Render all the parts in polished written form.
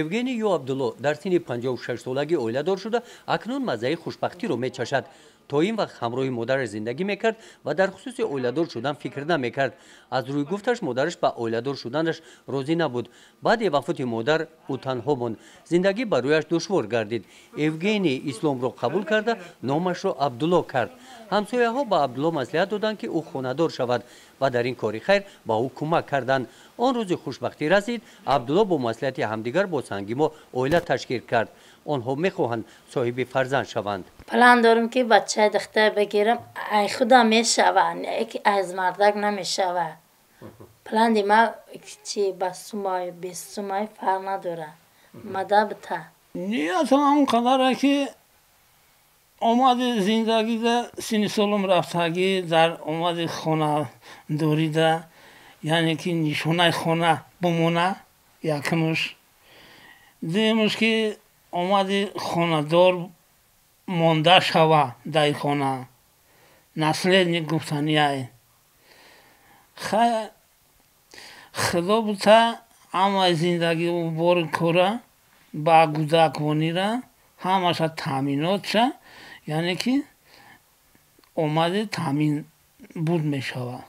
Евгений ё Абдулло дар синни 56 солагӣ оиладор шуда, акнун маззаи хушбахтиро мечашад. То ин вақт ҳамроҳи модараш зиндагӣ мекард ва дар хусуси оиладор шудан фикр намекард. Аз рӯи гуфташ, модараш ба оиладор шуданаш розӣ набуд. Баъди вафоти модар ӯ танҳо монд. Зиндагӣ барояш душвор гардид. Евгений исломро қабул карда, номашро Абдулло кард. Ҳамсояҳо ба Абдулло маслиҳат доданд, ки ӯ хонадор шавад ва дар ин кори хайр ба ӯ кӯмак карданд. Он рӯзи хушбахтӣ расид. Абдулло бо маслиҳати ҳамдигар бо Сангимо оила ташкил кард. Онҳо мехоҳанд соҳиби фарзанд шаванд. План дорам, ки бачаи духтар бигирам. Ай худо мешава, ки аз мардак намешава. Плани ма чи ба сумай бесумай фарқ надора, мада бита. Ниятам он қадаре, ки омади зиндагида, синни солум рафтагӣ, дар омади хонадорида, яъне ки нишонаи хона бимона якумуш, дуюмуш, ки омади хонадор монда шава, дар хона наследник гуфтанияй. Хай, худо бута ҳамаи зиндагӣ, бори кора ба гудаквонира ҳамаша таъминотша, яъне ки омади таъмин буд мешавад.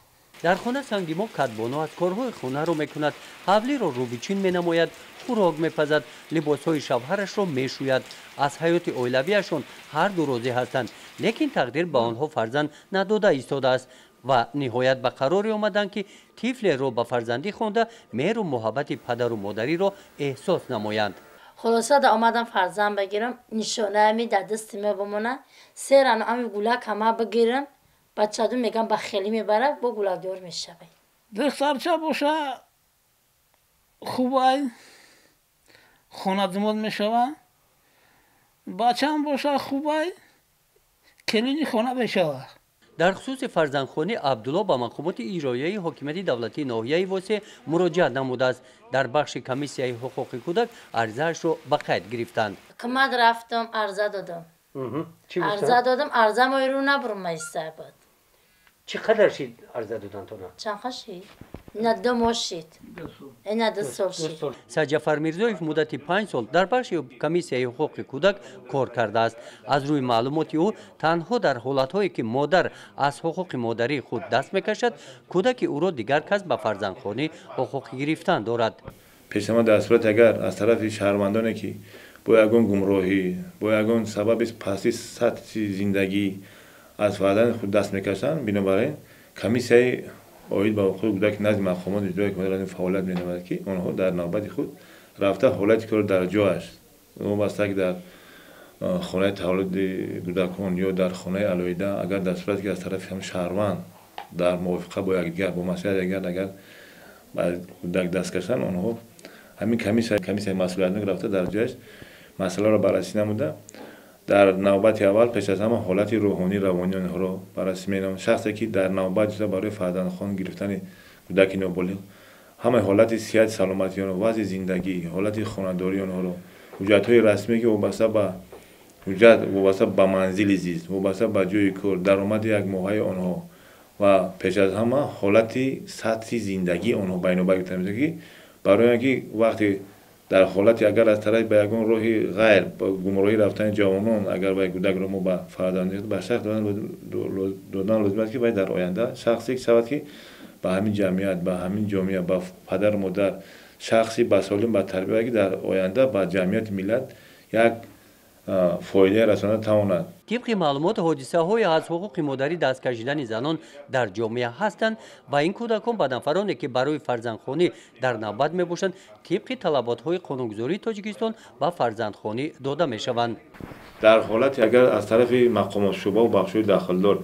Дар хона Сангимо кадбону аз корҳои хонаро мекунад, ҳавлиро рӯбичин менамояд, хӯрок мепазад, либосҳои шавҳарашро мешӯяд. Аз ҳаёти оилавиашон ҳарду розӣ ҳастанд, лекин тақдир ба онҳо фарзанд надода истодааст ва ниҳоят ба қароре омаданд, ки тифлеро ба фарзандӣ хонда, меҳру муҳаббати падару модариро эҳсос намоянд. Хулоса, да омадам фарзанд бигирам, нишонаами дар дасти ма бимона. Серану ами гулак ҳама бигирам. Бачаду мегам, ба хелӣ мебарад, бо гулакдор мешавад. Духтарча боша хубай, хонадумод мешава, бачаам боша хубай, келини хона мешава. Дар хусуси фарзандхонӣ Абдулло ба мақомоти иҷроияи ҳокимияти давлатии ноҳияи Восеъ муроҷиат намудааст. Дар бахши комиссияи ҳуқуқи кӯдак арзаашро ба қайд гирифтанд. Ҳукумат рафтам, арза додам. Арза додам, арза мои рӯ набурмайста буд. Чӣ қадар шид арза додантона? Чанд шид? Ина 2 моҳ шид, ина 2 сол шид. Саҷафар Мирзоев муддати 5 сол дар бахши комиссияи ҳуқуқи кӯдак кор кардааст. Аз рӯи маълумоти ӯ, танҳо дар ҳолатҳое, ки модар аз ҳуқуқи модарии худ даст мекашад, кӯдаки ӯро дигар кас ба фарзандхонӣ ҳуқуқи гирифтан дорад. Пешама дар сурати агар аз тарафи шаҳрвандоне, ки бо ягон гумроҳӣ, бо ягон сабаби пасти сатҳи зиндагӣ аз фарзанди худ даст мекашанд, бинобар ин комиссияи оид ба ҳуқуқи кӯдаки назди мақомоти иҷроияи ҳокимияти фаъолият менамояд, ки онҳо дар навбати худ рафта, ҳолати корро дар ҷояш, вобаста ки дар хонаи таваллуди кӯдакон ё дар хонаи алоҳида, агар дар сурате ки аз тарафи ҳам шаҳрванд дар мувофиқа бо якдигар, бо маслиҳати якдигар, агар ба кӯдак даст кашанд, онҳо ҳамин комиссияи масъулиятнок рафта, дар ҷояш масъаларо баррасӣ намуда, дар навбати аввал пеш аз ҳама ҳолати рӯҳонӣ, равонии онҳоро баррасӣ менамояд. Шахсе, ки дар навбат шуда барои фарзандхон гирифтани кӯдаки ноболиғ, ҳамаи ҳолати сиҳати саломатии онҳо, вазъи зиндагӣ, ҳолати хонадории онҳоро, ҳуҷҷатҳои расмие, ки вобаста ба ҳуҷҷат, вобаста ба манзили зист, вобаста ба ҷои кор, даромади якмоҳаи онҳо ва пеш аз ҳама ҳолати сатҳи зиндагии онҳо ба инобат гирифта мешавад, ки барои он ки вақте дар ҳолати агар аз тарафи ба ягон роҳи ғайр гумроҳӣ рафтани ҷавонон, агар вай кӯдакро мо ба фарзандӣ ба шахс додан лозим аст, ки вай дар оянда шахсе шавад, ки ба ҳамин ҷамъият, ба ҳамин ҷомеа, ба падару модар шахси ба солим, ба тарбия, ки дар оянда ба ҷамъияти миллат як фоидае расонда тавонад. Тибқи маълумот, ҳодисаҳое аз ҳуқуқи модарӣ даст кашидани занон дар ҷомеа ҳастанд ва ин кӯдакон ба нафароне, ки барои фарзандхонӣ дар навбат мебошанд, тибқи талаботҳои қонунгузории Тоҷикистон ба фарзандхонӣ дода мешаванд. Дар ҳолате агар аз тарафи мақомот, шӯъбаву бахшҳои дахлдор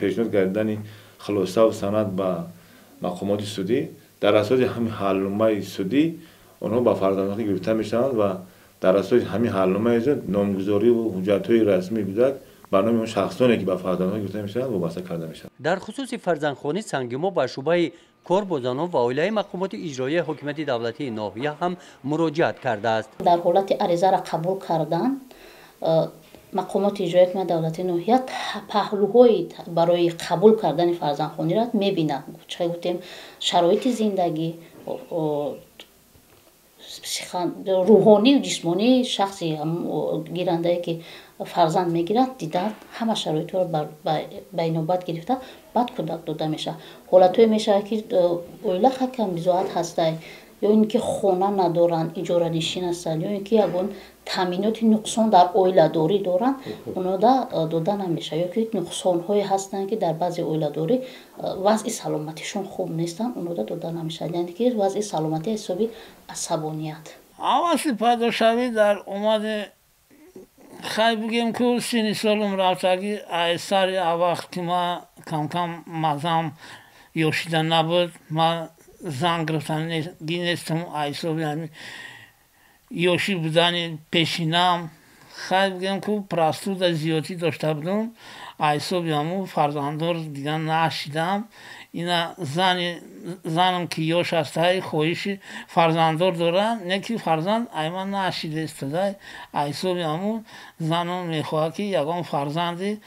пешниҳод гардидани хулосаву санад ба мақомоти судӣ, дар асоси ҳамин ҳалномаи судӣ онҳо ба фарзандхонӣ гирифта мешаванд ва дар асоси ҳамин ҳалномаи номгузориву ҳуҷҷатҳои расмии кӯдак ба номи он шахсоне, ки ба фарзандхонӣ гирифта мешаванд, вобаста карда мешаванд. Дар хусуси фарзандхонӣ Сангимо ба шӯъбаи кор бо занон ва оилаи мақомоти иҷроияи ҳокимияти давлатии ноҳия ҳам муроҷиат кардааст. Дар ҳолати аризаро қабул кардан, мақомоти иҷроияи ҳокимияти давлатии ноҳия паҳлӯҳои барои қабул кардани фарзандхониро мебинанд. Чӣ гуфтем, шароити зиндагӣ. рӯҳонию ҷисмонии шахси гирандае ки фарзанд мегирад дидан, ҳама шароитҳоро ба инобат гирифта, баъд кӯдак дода мешавад. Ҳолатҳое мешавад, ки оила камбизоат ҳастай, ё ин ки хона надоранд, иҷоранишин ҳастанд, ё ин ки ягон таъминоти нуқсон дар оиладорӣ доранд, онода дода намешавад, ё ки нуқсонҳое ҳастанд, ки дар баъзе оиладорӣ вазъи саломатишон хуб нестанд, онода дода намешавад, яъне ки вазъи саломатӣ ҳисоби асабоният. Ҳаваси пайдошавӣ дар омади, хай, бигем, ку синни солум рафтагӣ, ай сари аввақт ки ма камкам мазам ёшида набуд, ма зан гирифтагӣ нестам, ҳисоби ҳамин ёшӣ будани пешинам, хай, бигем, ку простуда зиёдӣ дошта будум, ҳисоби ҳамун фарзанддор дига нашидам. Ина зани занам ки ёш ҳастай, хоҳиши фарзанддор дорад, не ки фарзанд ай ман нашида истодай. Ҳисоби ҳамун занам мехоҳад, ки ягон фарзанди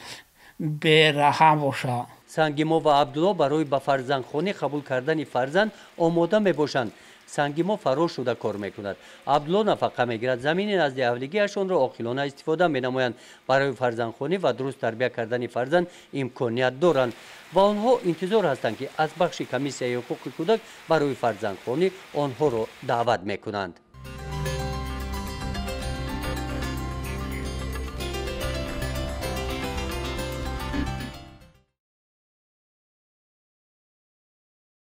бераҳм бошад. Сангимо ва Абдулло барои ба фарзандхонӣ қабул кардани фарзанд омода мебошанд. Сангимо фаррош шуда кор мекунад, Абдулло нафақа мегирад. Замини назди ҳавлигиашонро оқилона истифода менамоянд. Барои фарзандхонӣ ва дуруст тарбия кардани фарзанд имконият доранд ва онҳо интизор ҳастанд, ки аз бахши комиссияи ҳуқуқи кӯдак барои фарзандхонӣ онҳоро даъват мекунанд.